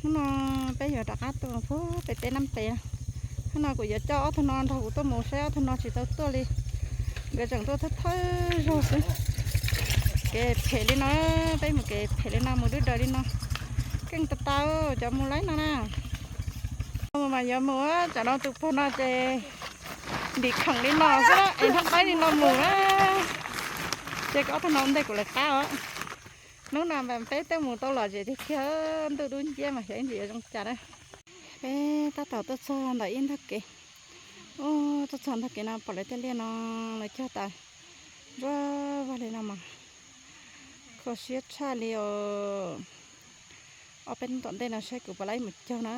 Hnub no peb yuav rov qab tuaj pem teb Nab Pes na. Hnub no kuv yuav coj ob tug no nrog kuv tuaj mus saib ob tug no tsis tau tuaj li. Nkawd tseem tuaj thawj thawj zaug xwb. Kev phem li no, peb mus kev phem li no mus dub daws li no. Keej tas tas cov mus laib no na. Mus mas yuav mus, tsam no tus pog no ces ntim khoom li no xwb es nrhab qaib li no mus na. Ces ob tug no ntej kuv lawv qab os. Hnub no mas peb twb mus tau lom zem tiag tiag, ntuj dub nciab mas xyov ib ntsis yuav zoo cas na. Peb tab tom tuaj txog ntawm ib ntag kev. Ub, tuaj txog ntag kev no pom lawv tej liaj no lawv cog tas ntsuab vag li no mas kho siab tshaj li os. Ob peb hnub tom ntej no saib kuv puas laib mus cog na.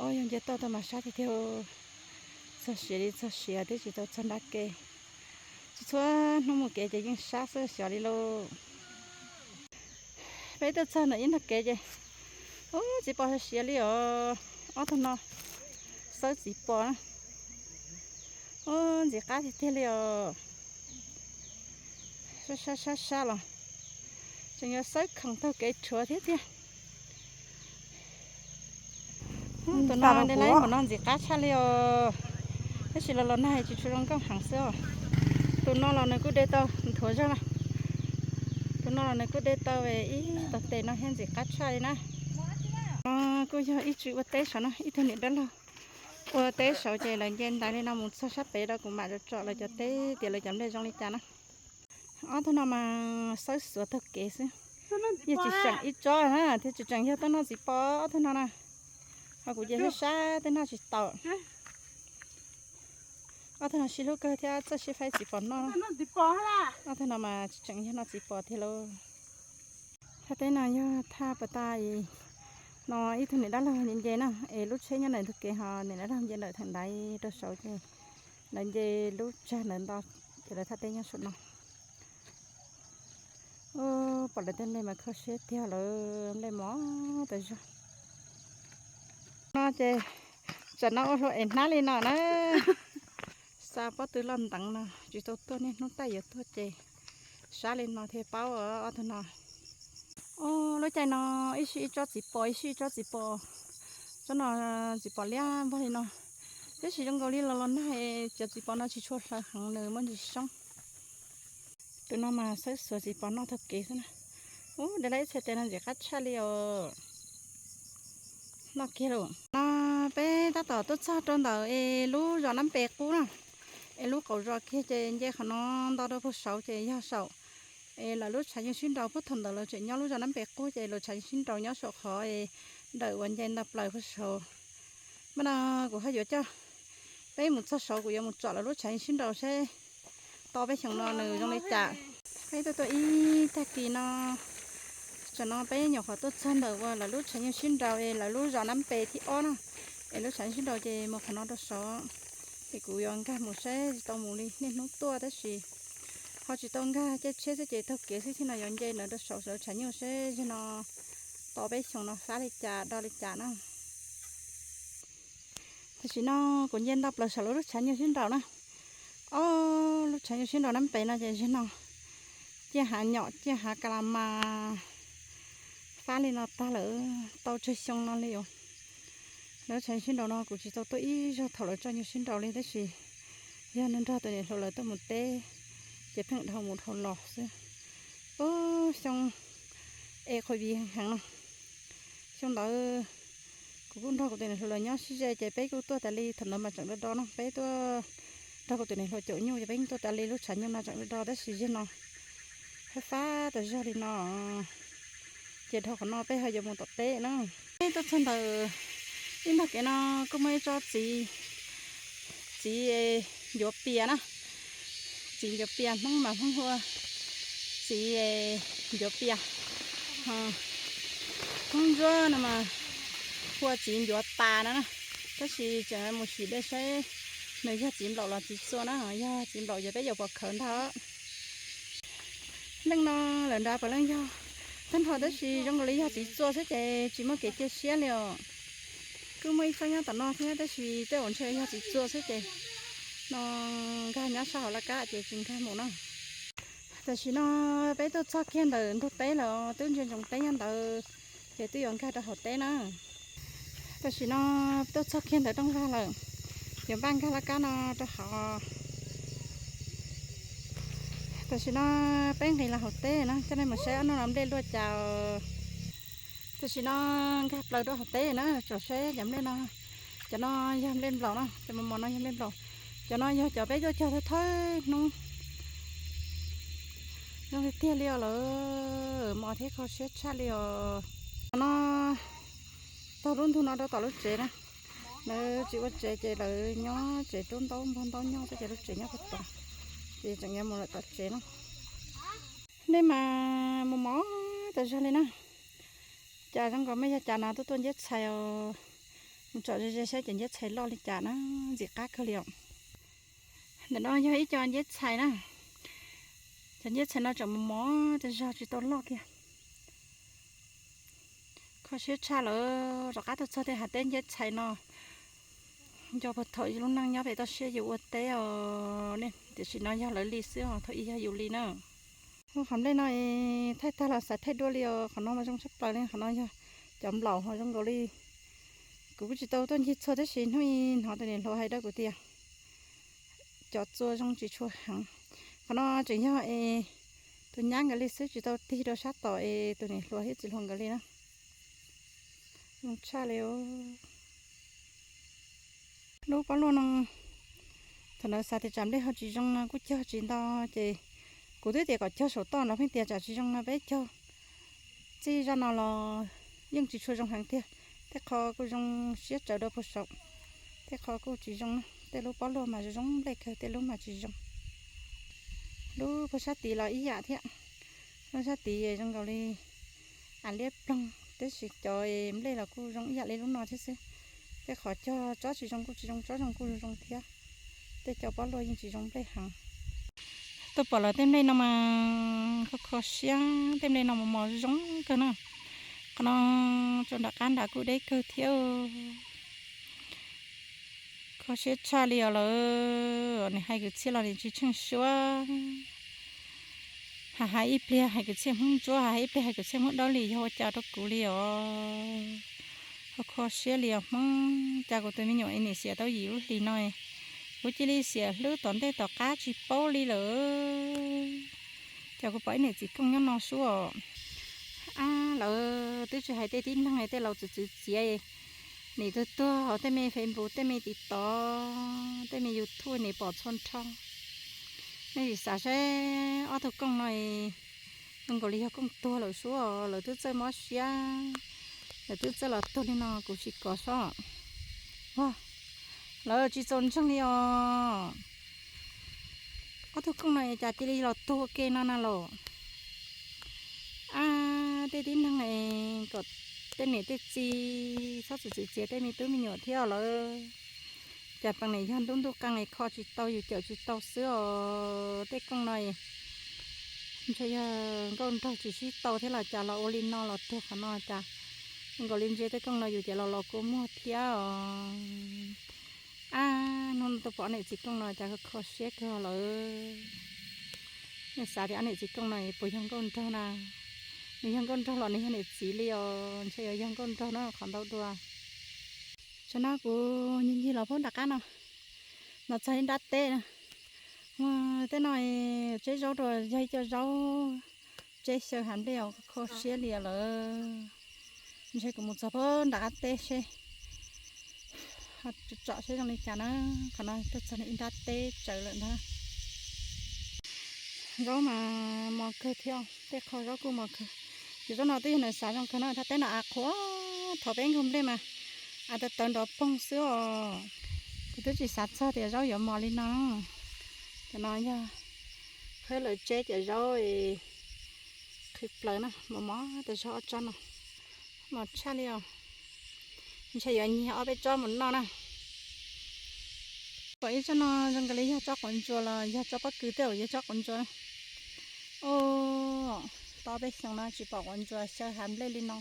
Os, yog nce toj tuaj mas sab tiag tiag. Txog siav li txog siav twb tsis tau txog nrab kev. Txhua txhua hnub mus kev ces yeej sab xwb xyov li lauj. Peb twb txog ntawm ib ntag kev ces, ub, txiv pos siav li os. Ob tug no xawb txiv pos na. Ub, ntxim qab tiag tiag li os. Sab sab sab sab los tseem yuav xawb khoom taug kev rhuav thiab tiag. Tus no de laib npaum no ntxim qab tshaj li os. Tab sis los los nag tsis tshua zoo nkauj heev xwb os. Tus no los nws kuj de tau nthuav zog na. Tus no los nws kuj de tau ib tog tes no thiab ntxim qab tshaj li na. Kuj yog ib tsev ua teb saud na, ib tug niam dab laug ua teb saud ces lawv nce ntaiv li no mus txog sab pem rau kuv mam tsom lawv cov teb tias lawv cov nplej zoo li cas na. Ob tug no mas xawb xuav taug kev xwb. Yeej tsis seem ib tsob na thiab tsis tseem yog tuaj noj txiv pos ob tug no na. Ho kuv ces sab sab twb noj tsis tau. Ob tug no sib hlub kawg thiab txawj sib faib txiv pos noj. Ob tug no mas tsis tseem yog noj txiv pos tiag lauj. Thaj teb no yog thaj pas tas no ib tug niam dab laug nce nce na, es lub tsheb nyob ntawm ntug kev ho niam dab laug nce ntawm theem ntaiv rau saud ces lawv nce lub tsag ntawd nto, ces lawv thaj teb nyob saum no. Ub, pom lawv tej nplej mas kho siab tiag lawm, nplej mos tas zog. No ces tsam no ua hlua es hnab li no na. Xa pob tw loj nteev no tsis tau tuaj, niaj hnub taj yuav tuaj ces sab li no thiaj paub ob tug no. Ub, lub caij no ib sij ib tsob txiv pos ib sij ib tsob txiv pos. Tsob no txiv pos liab npog li no. Tab sis zoo nkaus li los los nag cov txiv pos no tsis tshua hlaws heev, nws muaj ntsis soob. Tus no mas xawb xuav txiv pos noj taug kev xwb na. Ub, de laib ib txhais tes no ntxim qab tshaj li os. Noj kiag lawm. No peb tab tom tuaj txog rau ntawm es lub zos Nab Pes qub na. Es lub qaum zos kiag ces nce qhov no nto rau puag saud ces yog saum es lawv lub tshav nyoog sib nraus. Puag thaum ntawd lawv tseem nyob lub zos Nab Pes qub ces lawv tshav nyoog sib nraus nyob saum qhov es dawm uas nce nta plaws puag saud. Mas no kuv ho yuav coj peb mus txog saud, kuv yuav mus tsom lawv lub tshav nyoog sib nraus seb tau peb xyoos no nws zoo li cas. Peb tuaj tuaj ib tag kis no, tsam no peb nyuam qhuav tuaj txog ntawm uas lawv lub tshav nyoog sib nraus es lawv lub zos Nab Pes thib ob na. Es lub tshav nyoog sib nraus ces mus qhov no rau saud. Es kuv yuav nkag mus seb tsis tau mus li, niaj hnub tuaj tab sis ho tsis tau nkag, caij tsheb xwb ces taug kev xwb, thiab no yuav nce ntawd rau saud sawv tshav nyoog seb zaum no tau peb xyoos no fab li cas do li cas na. Tam sim no kuv nce nto plaws saum lub lub tshav nyoog sib nraus na. Ob lub tshav nyoog sib nraus Nab Pes no ces zaum no ciaj hav nyom ciaj hav ka la mas fab li no tag lawm, tau tsawg xyoo no li os. Lub tshav nyoog sib nraus no kuv tsis tau tuaj ib zaug thaum lawv tso nyoog sib nraus li, tab sis yog nrog tus niam hluas lawv tuaj mus teb ces pheej dhau mus dhau los xwb. Ub, xyoo es qhuav viv heev no. Xyoo ntawd kuv kuj nrog kuv tus niam hluas lawv nyob sib ze ces peb kuj tuaj tas li, thaum ntawd mas tseem do do no, peb tuaj nrog kuv tus niam hluas caum nyuj ces peb kuj tuaj tas li, lub tshav nyoog no tseem do do tab sis zaum no fab fab tas zog li no. Ces dhau qhov no peb ho yuav mus tom teb na. Peb tuaj txog ntawm ib ntag kev no kuj muaj ib tsob txiv, txiv ncuav pias na. Txiv ncuav pias, Hmoob mas Hmoob hu ua txiv ncuav pias. Hmoob Ntsuab no mas hu ua txiv ncuav tas no na. Tab sis tseem mus sim dej saib nws yog txiv nplaum los txiv txua na, yog txiv nplaum ces peb yuav pom khawv ntag. Leej no lawm nrad puav leej yog tag nrho tab sis zoo nkaus li yog txiv txua xwb ces tsis muaj kev cia siab li os. Kuj muaj ib tsob nyob tom no thiab tab sis tej uas ntshe yog txiv txua xwb ces no nkag nyob sab hauv laj kab ces tsis nkag mus na. Tam sim no peb tuaj txog kiag ntawm ntug teb lawm, twb ntsia ntsoov teb nyob ntawd. Ces twb yuav nkag rau hauv teb na. Tam sim no tuaj txog kiag ntawm rooj vag lawm, yuav npaj nkag laj kab no rau hauv. Tam sim no peb nqis los hauv teb na, coj nej mus saib ob no los nplej luaj cas. Tam sim no nkag plaws rau hauv teb na, tsom saib cov nplej no. Cov no yog nplej nplaum na, cov mos mos no yog nplej nplaum. Cov no yog cov peb tuaj cog thawj thawj hnub. Zoo tiag tiag li os lawm, mos thiab kho siab tshaj li os. Qhov no taug lub ntug no rau tom lub tsev na. Lawv tsis ua tsev ces lawv nyob tsev rub ntaub npog ntaub nyob, txoj ces lub tsev nyob puag tom, ces tseem yuav mus lawm tom tsev na. Nej mas mus mos tas zog li na. Cas zoo nkaus mas yog cas no tuaj tuaj nceb txhais os. Mus tsom ze ze saib cov nceb txhais loj li cas na, ntxim qab kawg li os. Ntawm no yog ib co nceb txhais na. Cov nceb txhais no tseem mos mos tas zog tsis tau loj kiag. Kho siab tshaj lawm, rov qab tuaj txog tej hav teb nceb txhais no. Nco puag thaum yus lub neej nyob pem toj siab yus ua teb os, tiam sis no yog lawv li xwb os, thaum ub yog yus li na. Qhov nplej no thaij tag los xav thaij dua li os, qhov no mas zoo tshaj plaws li, qhov no yog cov nplaum ho zoo nkaus li. Kuv kuj tsis tau tuaj ncig txhua tab sis hnub ib hnov tus niam hluas hais rau kuv tias cov txua zoo tsis tshua heev. Qhov no tseem yog es tus nyab nkawd li xwb, tsis tau tig rau sab tom es tus niam hluas thiab txiv hluas nkawd li na. Zoo tshaj li. Lub pob luaj no, thaum ntawd xav tias tsam nplej ho tsis zoo no kuj cog tsis nto, ces kuv twb tias kom cog saum toj los pheej tias tsam tsis zoo no peb cog txij zaj no los yeej tsis tshua zoo heev tiag. Tej qho kuj zoo siab tsawv dua puag saum, tej qho kuj tsis zoo na. Tej lub pob luaj mas zoo zoo nplej kawg, tej lub mas tsis zoo. Lub puag sab tid los ib yam thiab. Lub sab tid zoo nkaus li av liab ploog, tab sis cov nplej los kuj zoo ib yam li lub no thiab xwb. Tej qhov cog tsob tsis zoo kuj tsis zoo, tsob zoo kuj zoo thiab. Tej cov pob luaj yeej tsis zoo nplej heev. Tuaj pom lawv tej nplej no mas kho kho siab, tej nplej no mos mos zoo kawg na. Qhov no tso nram qab nrad kuj deb kawg thiab. Kho siab tshaj li os lawm, nws hais kwv txhiaj los nws tsis tsheej suab. Hais hais ib pliag hais kwv txhiaj Hmoob Ntsuab, hais hais ib pliag hais kwv txhiaj Hmoob Dawb li, yog ua cas rau kuv li os. Kho kho siab li os Hmoob, cas kuv tus me nyuam es nim xiam tau yim lub hlis no, kuv cia li xiam hlwb tom ntej tom qab tsis paub li lawm. Cas kuv pom ib niam txiv kooj nyob no sub os. Ab, lawv twb tsis hais tej tib neeg, tej laus txwv txwv txiav, nim tuag tuag hauv tej me Facebook, tej me TikTok, tej me YouTube nim pom txhua nrho. Nej sim xav seb ob tug kooj no zoo nkaus li yog kooj tuag lawm sub os, lawv twb txawj mob siab, lawv twb txawj los tuag li no kuv tsis kov sob. Lawv tsis txaus ntseeg li os. Ob tug kooj no cas cia li los tuag ua ke no na los. Ab, tej tib neeg kom tej niam tej txiv txhob txwv txwv txiav tej me tub me nyuam thiab lawm. Cas pees nim yog ntuj ntuj qee es kho tsis tau yus cawm tsis tau xwb os. Tej kooj no ntshe yog nkauj nraug tsis sib tau thiab los cas los ua li no los tuag qhov no cas. Nkaus li ntsia tej kooj no yus ces los los kua muag thiab os. Ab, hnub no tuaj pom niam txiv kooj no cas kho siab kawg lawm. Nej xav tias ob niam txiv kooj no puas yog nkauj nraug na? Nws yog nkauj nraug los nws yog niam txiv li os, ntshe yuav yog nkauj nraug na qhov ntau dua. Tsam no kuv ncig ncig los pab nram qab no, no txog ib nrab teb na. Tej no tseb zaub dua, yog ib co zaub tseb xyaw hav nplej os, kho siab li lawm. Ntshe kuv mus txog pab nram qab teb seb, tsom seb zoo li cas na. Qhov no tuaj txog ib nrab teb tsawv lawm ntag. Zaub mas mos kawg thiab, tej qho zaub kuj mos kawg. Ces zaub no twb yog nws xav zoo kawg no, thaj teb no av qhuav, thov peb nkaug nplej mas av tawv tawv nrov poog xwb os. Kuv twb tsis xav txog tias zaub yuav mos li no. Cov no yog khawb lawv tseb cov zaub qhwv plaws na, mos mos tas zog ob tsob no, mos tshaj li os. Ntshe yuav nyiag ob peb tsob mus noj na. Pom ib tsob no zoo nkaus li yog tsob quav ntsuas los yog tsob pob kws tej zaum yog tsob quav ntsuas. Os, tau peb xyoos no tsis pom quav ntsuas xyaw hav nplej li no.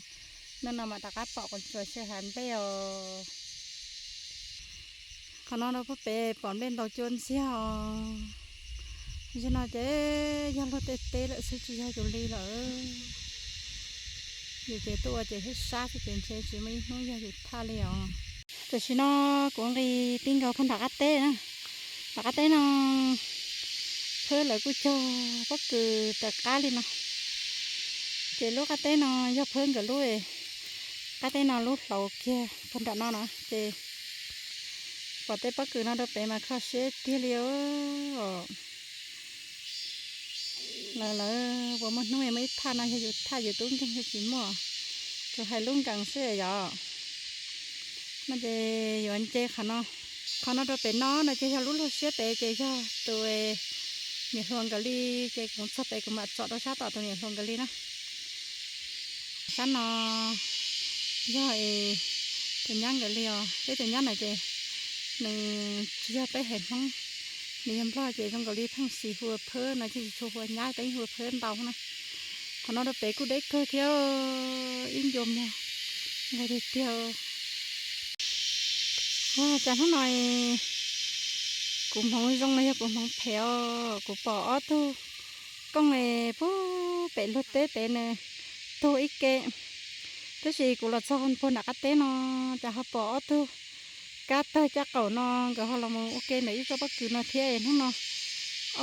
Hnub no mas rov qab pom quav ntsuas xyaw hav nplej os. Qhov no rau pem pom nplej ntaus cua ntxiag os. Zaum no ces yog luag tej teb lawm xwb tsis yog yus li lawm. Ces tuaj ua ces sab sab xwb ces ntshe tsis muaj ib hnub yog yus thaj li os. Tam sim no kuv nqis ti nkaus puag nram qab teb na. Nram qab teb no phab lawv kuj cog pob kws tawm qab li no. Ces lub qab teb no yog phab nkawd lub, qab teb no lub hlauv kiag puag nram no na ces pom tej pob kws no rau pem mas kho siab tiag li os. Lawv lawv puas muaj hnub muaj ib thaj no yog yus thaj yus tub nkeeg thiaj tsis muaj. Tsuas hais lub nkees xwb yom. No ces yuav nce qhov no, qhov no rau pem no no ces yog lub luag siab pem ces yog tus niam hluas nkawd li. Ces kuv txog pem kuv mam tsom rau sab tom tus niam hluas nkawd li na. Sab no yog tus nyab nkawd li os. Peb tus nyab na ces nws tsis yog peb haiv Hmoob, nws yog Nplog ces zoo nkaus li pheej xis hu ua phab no ces tsis tshua hu ua nyab, peb hu ua phab ntau na. Qhov no rau pem kuj deb kawg thiab, ib ncua muag nqaij tiag tiag. Ua cas hnub no kuv hmoov zoo los yog kuv hmoov phem os, kuv pom ob tug kooj es puag pem luag teb pem nws tuag ib ke. Tab sis kuv los txog puag nram qab teb no, cas ho pom ob tug kab tawg caj qaum no, nkawd ho los mus ua ke ntawm ib tsob pob kws no thiab es hnub no,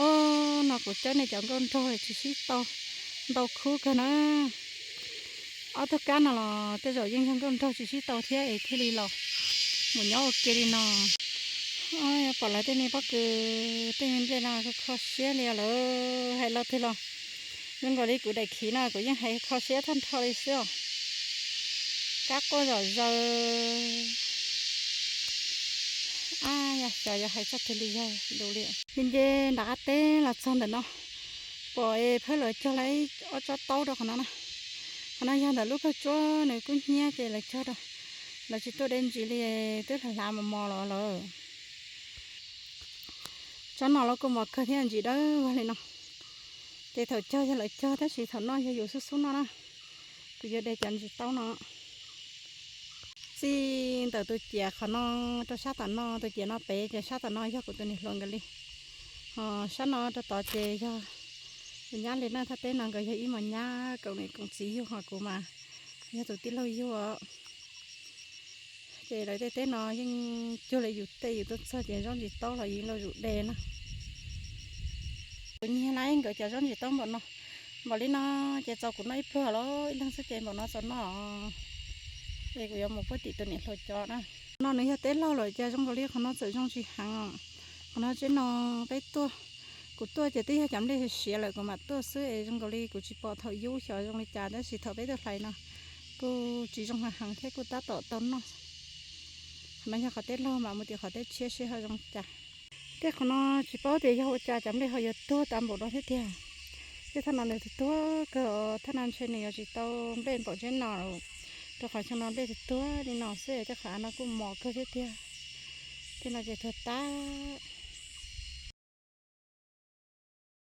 o, no kuv cawb nej cov nkauj nraug tsis sib tau ntau khub kawg na. Ob tug kab no los tej zaum yeej yog nkauj nraug tsis sib tau thiab es thiaj li los mus nyob ua ke li no. Pom lawv tej me pob kws tej me nplej no kho siab li os lawm, hais lo twg los zoo nkaus li kuv daim khiv no kuv yeej hais kho siab tag nrho li xwb os. Kab quaj zom zaws. Ab, yog xyov yuav hais txog twg li yog lus li. Nce nce nram qab teb los txog ntawm no, pom phab lawv cog lawm ob tsob taub rau qhov no na. Qhov no yog ntawm lub pawg tsuab nws kub hnyiab ces lawv cog rau, lawv tsis tuaj de ntsis li, twb hlav hlav mos mos los lawm. Tsob no los kuj mos kawg thiab ntsim dawb vag li no. Ces thaum cog yog lawv cog tab sis thaum noj yog yus xub xub noj na. Kuv yuav de cov ntsis taub no. Txij ntawm tus ciam qhov no rau sab tom no, tus ciam no pem ces sab tom no yog kuv tus niam hluas nkawd li. Ho sab no rau tod ces yog tus nyab li na, thaj teb no nkawd yog ib mos nyab koom niam koom txiv yug, ho kuv mas yog tus tij laug yug. Ces lawv tej teb no yeej cuag li yus tej, yus tuaj txog ces zaub ntsis taub los yeej loj zus de na. Kuv nyiag lawm nkawd cov zaub ntsis taub npaum no, npaum li no ces txaus kuv noj ib pluag los ib leeg xwb ces npaum no txaus noj. Ces kuv yuav mus puag tim tus niam hluas cov na. No nws yog teb laug lawm cas zoo nkaus li qhov no txawm zoo tsis heev os. Qhov no tsev no peb tuaj, kuv tuaj ces twb yog cov nplej siav lawm kuv mam tuaj xwb es zoo nkaus li kuv tsis pom thaum yub xyov zoo li cas tab sis thaum peb tuaj hlais no kuj tsis zoo heev heev thiab kuj tab tom tau noj. Qhov no yog qhov teb laug mas mus tim qhov teb tshiab seb ho zoo cas. Tej qhov no tsis paub tias yog ua cas cov nplej ho yuav tuag tas npaum no thiab tiag. Tej thaj no nws tuag tuag kawg, thaj no ntshe nws yuav tsis tau nplej npaum tsev no, rau qhov xyoo no nplej tuag tuag li no xwb, tej qhov av no kuj mos kawg thiab tiag. Tej no ces tuag tas.